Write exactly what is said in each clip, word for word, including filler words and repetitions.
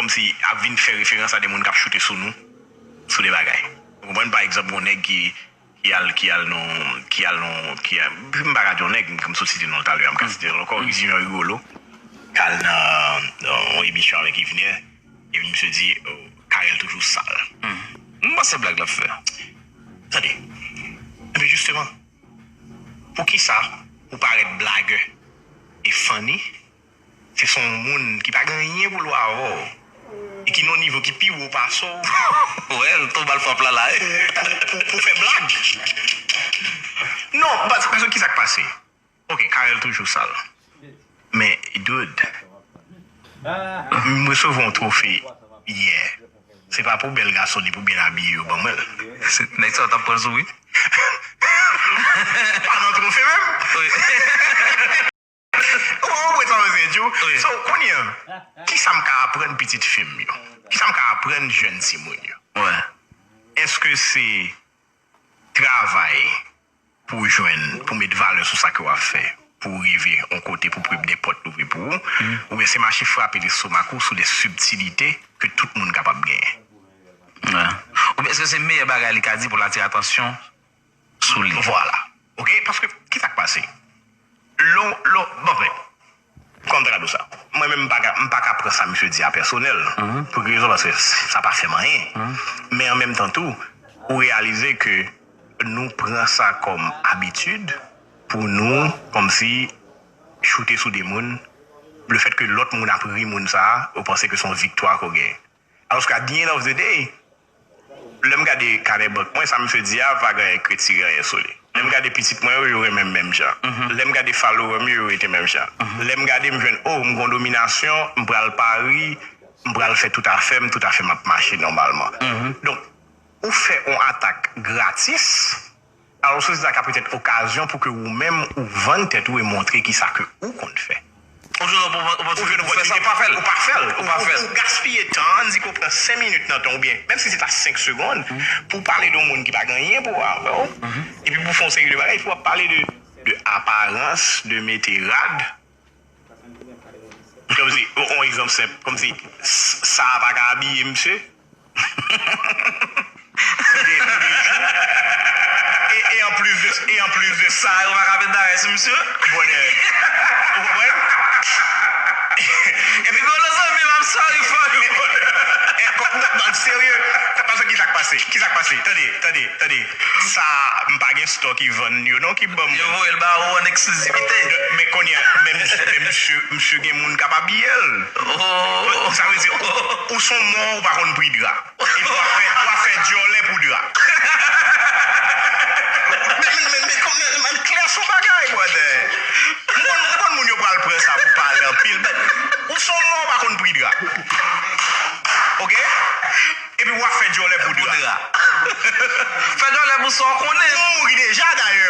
kòmsi ap vin fè referans a de moun k ap choute sou nou, sou de bagay. Ou konprann, pa egzanp, yon nèg ki, ki al, ki al nan, ki al nan, ki al, m pa ka di yon nèg, m, m sot site non l talè, m ka site l ankò, Rizimè Rigolo, k al nan, nan yon emisyon avèk Yvener, epi misye di, oh, Carel toujou sal. M panse blag l ap fè. Tande. Ebyen, jisteman, poukisa ou parèt blagè e funny? Se son moun ki pa gen anyen pou l wè avè w e ki nan yon nivo ki pi wo pase w. Wè, l tonbe al frap la la, eh. Pou, pou, pou fè blag. Non, paske, paske ki sa k pase? Ok, Carel toujou sal. Men, dude, m resevwa yon twofe yè. Se pa pou bèl gason ni pou byen abiye yo ban mwen l. Se nèg sa yo t ap pran sou wi. Pa nan twofe menm. Wi. Ou konprann sa m vle di w? Wi. So, kounye a, ki sa m ka aprann pitit fi m yo? Ki sa m ka aprann jèn timoun yo? Wè. Èske se travay pou w jwenn, pou w met valè sou sa ke w ap fè, pou w rive yon kote, pou, pou de pòt louvri pou ou, oubyen se mache frape lestomak ou sou de sibtilite ke tout moun kapab genyen? Wè. Oubyen èske se meyè bagay li ka di pou l atire atansyon sou li? Vwala. Ok? Paske, ki sa k pase? Lè w, lè w, bon, men, kòman m ta ka di w sa? Mwen menm, m pa ka, m pa ka pran sa misye di a pèsonèl, pou ki rezon? Paske sa pa fè m anyen. Men an menm tan tou, ou reyalize ke nou pran sa kòm abitid pou nou, kòmsi, choute sou de moun, lefètke lòt moun ap ri moun sa a, ou panse ke se yon viktwa ke w genyen. Alòske at the end of the day, lè m gade kanè bank mwen, sa misye di a, pa gen anyen k retire anyen sou li. Lè m gade pitit mwen yo, yo renmen m menm jan. Lè m gade follower m yo, yo rete menm jan. Lè m gade, m jwenn, oh, m gon dominasyon, m pral pari, m pral fè tout afè m, tout afè m ap mache nòmalman. Donk, ou fè yon atak gratis, alòske se sa ka petèt okazyon pou ke ou menm ou vann tèt ou e montre ki sa ke ou konn fè. Ou jwenn opò-, opòtinite pou fè sa, ou pa fè l. Ou pa fè l. Ou pa fè l. Ou gaspiye tan, ann di ke w pran senk minit nan tan w oubyen, menm si se ta senk segonn, pou w pale de yon moun ki pa gen anyen pou wè avè w, epi pou w fè yon seri de bagay, epi w ap pale de, de aparans, de mete rad. Kòmsi, yon, yon egzanp senp, kòmsi, s-, sa a pa ka abiye misye. Pou de, pou de jou. E, e anplis de, e anplis de sa, yo pa ka met bagay sou misye. Bonè. Ou konprann? Epi, bon, zanmi m, I'm sorry for you. E, kò-, non, non, serye. Paske ki sa k pase? Ki sa k pase? Tande, tande, tande. Sa, m pa gen stòk ki vann yo, non, ki ban m. Yo voye l ba ou an eksklizivite. Men kounye a, men misye, men misye, misye gen moun k ap abiye l. Oh. Sa vle di, ou, ou se yon mò, ou pa konn pri dra. Epi w ap fè, w ap fè djòlè pou dra. Men, men, men, men, men, men klè sou bagay, brother. M konn, m konn moun yo pral pran sa pou pale anpil, men ou se yon mò, ou pa konn pri dra. Ok? Epi w ap fè djòlè pou dra. Pou dra. Fè djòlè pou sa w konnen. Ou mouri deja, dayè.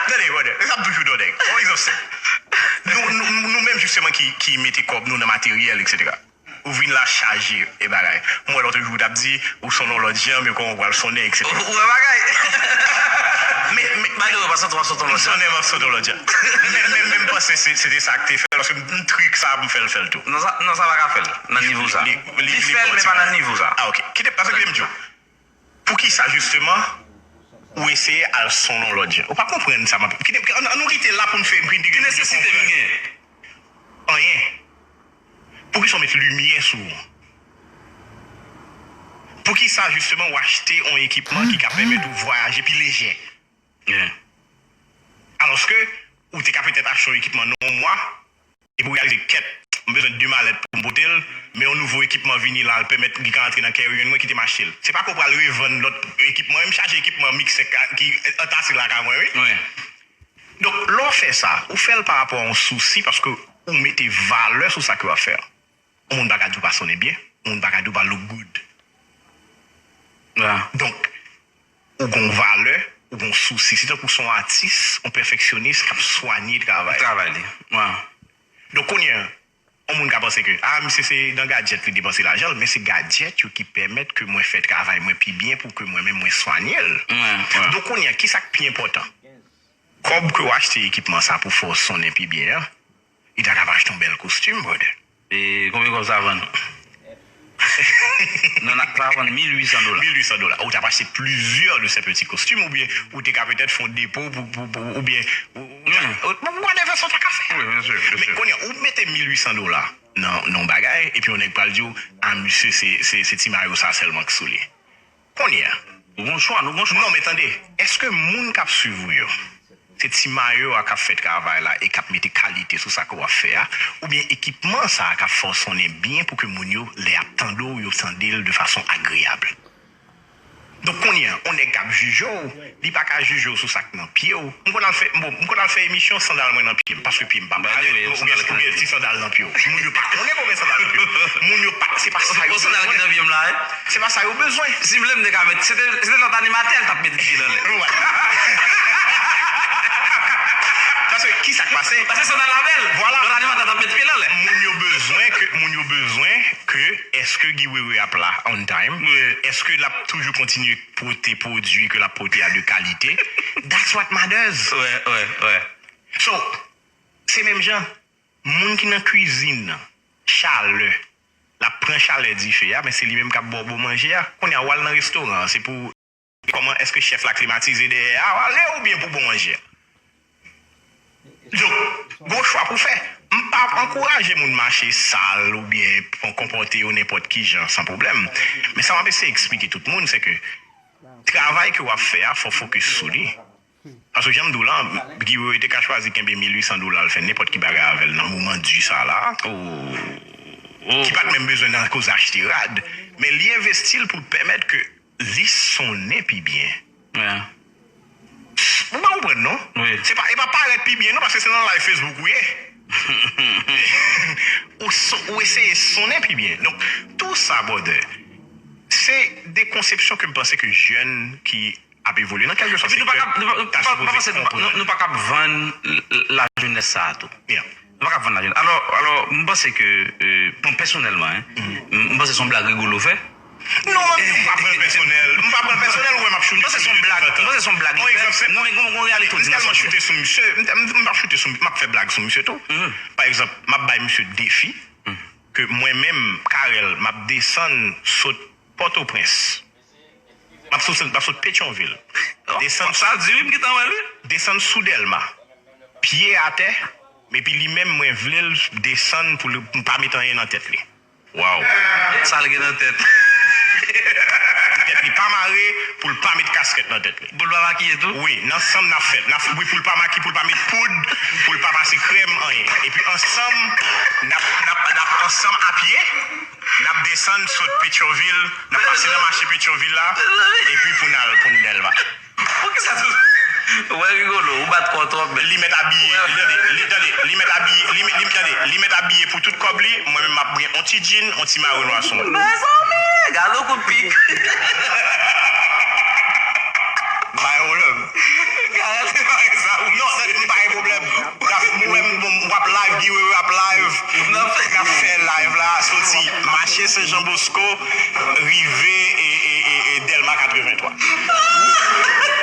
Tande, brother. Se sa m toujou di w, nèg. Yon egzanp senp. Nou, nou, nou menm, jisteman, ki, ki mete kòb nou nan materyèl, etsetera. Ou vin la chaje e bagay. M wè lòt jou w t ap di, ou sonnen yon lòt jan, men kòman w pral sonnen, etsetera. Ou wè bagay. Men, men, by the way, pa santi w ap sonnen yon lòt jan. M sonnen, m ap sonnen yon lòt jan. Men, men, men m panse se, se te sa k te fè l, paske m trik sa pou m fè l, fè l tou. Non, sa, non, sa pa ka fè l, nan nivo sa. Li, li, li fè l, men pa nan nivo sa. Ah, ok. Kite, paske kite m di w. Poukisa, jisteman, ou eseye al sonnen yon lòt jan? Ou pa konprann sa m ap, kite, an, an nou kite la pou n fè, pou n Ki nesesite nou gen? Anyen. Poukisa w met limyè sou ou? Poukisa, jisteman, w achte yon ekipman ki ka pèmèt ou vwayaje pi lejè? Alòske, ou te ka petèt achte yon ekipman nan yon mwa, epi w reyalize, kèt, m bezwen de malèt pou m pote l, men yon nouvo ekipman vini la, l pèmèt li ka antre nan carry-on mwen, kite m achte l. Se pa ke w pral revann lòt ekipman, m chaje ekipman miksè ki antase lakay mwen, wi. Donk, lè w fè sa, ou fè l pa rapò a yon sousi, paske ou mete valè sou sa ke w ap fè a. Yon moun pa ka di w pa sonnen byen, yon moun pa ka di w pa look good. Donk, ou gen yon valè, ou gen yon sousi. Se tankou se yon atis, yon pèfeksyonis k ap swanye travay. Travay li. Donk, kounye a, yon moun ka panse ke, ah, misye se nan gadjèt li depanse lajan l, men se gadjèt yo ki pèmèt ke mwen fè travay mwen pi byen pou ke mwen menm mwen swanye l. Donk, kounye a, kisa k pi enpòtan? Kòb ke w achte ekipman sa pou fè w sonnen pi byen an, li ta kab achte yon bèl kostim, brother. E konbyen kòb sa vann? Non, n ap pa vann mil uit san dola. Mil uit san dola. Ou t ap achte plizyè de ces petits costumes, oubyen ou te ka petèt fè yon depo pou, pou, pou, oubyen ou, ou, ou, whatever sa w ta ka fè. Wi, byen si, byen si. Men kounye a, ou mete mil uit san dola nan, nan yon bagay, epi yon nèg pral di w, a, misye, se, se, se ti mayo sa sèlman k sou li. Kounye a. Nou gon chwa, nou gon chwa. Non, men tande, èske moun k ap swiv ou yo, se ti mayo a k ap fè travay la e k ap mete kalite sou sa ke w ap fè a, oubyen ekipman sa a k ap fè w sonnen byen pou ke moun yo, lè y ap tande w, yo tande l de fason agreyab? Donk, kounye a, yon nèg k ap jije w, li pa ka jije w sou sa k nan pye w. M konn al fè, bon, m konn al fè emisyon, sandal mwen nan pye m, paske pye m pa parèt, oubyen, oubyen ti sandal nan pye w. Moun yo pa konnen konbyen sandal nan pye w. Moun yo pa, se pa sa yo bezwen. Sandal ki nan pye m la, wi. Se pa sa yo bezwen. Si m vle, m te ka met, se te, se te lòt animatè, l t ap mete pye l anlè. Paske, ki sa k pase? Paske sandal la bèl. Vwala. Lòt animatè t ap mete pye l anlè. Moun yo bezwen ke, moun yo bezwen ke, èske Guy Wewe ap la on time? Wi. Èske l ap toujou kontinye pote pwodui ke l ap pote a de kalite? That's what matters. Wi, wi, wi. So, se menm jan, moun ki nan kwizin nan, chalè, l ap pran chalè dife a, men se li menm k ap ba w bon manje a. Kounye a, w al nan restoran an, se pou kòman, èske chèf la klimatize dèyè a, ale oubyen pou bon manje a? Donk, gon chwa pou fè. M p ap ankouraje moun mache sal oubyen konpòte yo nenpòt ki jan, san pwoblèm. Men sa m ap eseye eksplike tout moun, se ke travay ke w ap fè a, fò w fokis sou li. Paske jan m di w la, Guy Wewe te ka chwazi kenbe mil uit san dola, l fè nenpòt ki bagay avè l nan moman di sa la. Ki pa t menm bezwen nan koze achte rad, men li envesti l pou l pèmèt ke li sonnen pi byen. Ou pa konprann, non? Se pa, e pa parèt pi byen, non, paske se nan live Facebook ou ye. Ou, ou eseye sonnen pi byen. Donk, tou sa, brother, se de konsepsyon ke m panse ke jèn ki ap evolye nan kèlkeswa sektè ta sipoze konprann. Nou pa kab vann lajenès sa a tou. Nou pa kab vann lajenès. Alò, alò, m panse ke, bon, pèsonèlman, m panse se yon blag Rigolo fè. Non, m pa pran l pèsonèl. M pa pran l pèsonèl, ou wè m ap choute sou misye. M panse se yon blag. M panse se yon blag. Yon egzanp senp. Non, men gon, gon reyalite w di nan sa w di. M tèlman choute sou misye, m, m, m ap choute sou, m ap fè blag sou misye tou. Pa egzanp, m ap bay misye defi ke mwen menm, Carel, m ap desann sot Pòtoprens. M ap sot, m ap sot Petyonvil. Desann sa di wi, m gentan wè l wi. Desann sou Dèlma. Pye atè, epi li menm, mwen vle l desann pou l, pou l pa met anyen nan tèt li. Waw. Sa l gen nan tèt? Pou tèt li pa mare, pou l pa met kaskèt nan tèt li. Pou l pa makiye tou? Wi, nan sanm n ap fè l. N ap, wi, pou l pa makiye, pou l pa met poud, pou l pa pase krèm, anyen. Epi ansanm, n ap, n ap, n ap ansanm a pye, n ap desann sot Petyonvil, n ap pase nan mache Petyonvil la, epi pou n al, pou n Dèlma. Poukisa tou? Ou wè Rigolo, ou bat kò w twòp, men. Li mèt abiye, tande, li, tande, li mèt abiye, li, li, tande, li mèt abiye pou tout kòb li, mwen menm m ap gen yon ti djin, yon ti mayo nwa sou mwen. Mezanmi, gade yon kout pik. Pa gen pwoblèm. Gade bagay sa, wi. Non, tande, m pa gen pwoblèm. W ap, mwen, bon, w ap live, Guy Wewe ap live. N ap fè live la, soti mache Sen Jan Bosko, rive e, e, e, e Dèlma katrevenntwa.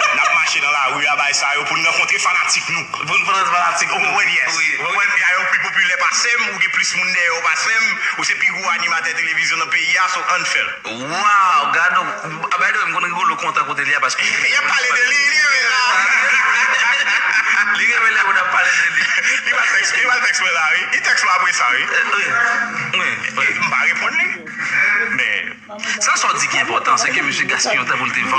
N ap mache nan lari a, bay sa yo, pou n rankontre fanatik nou. Pou n rankontre fanatik nou. Ou konprann, yes. Wi. Ou konprann, kay ou pi popilè pase m, ou gen plis moun dèyè w pase m, ou se pi gwo animatè televizyon nan peyi a, so ann fè l. Waw, gade, a, by the way, m konn Rigolo kontan kote li a, paske y ap pale de li, li renmen sa. Li renmen lè moun ap pale de li. Li pa tèks, li pa tèks mwen la, wi. Li tèks mwen apre sa, wi. Wi, wi, wi. M pa reponn li. Men sa sa w di ki enpòtan, se ke misye gaspiye yon tan pou l te vann.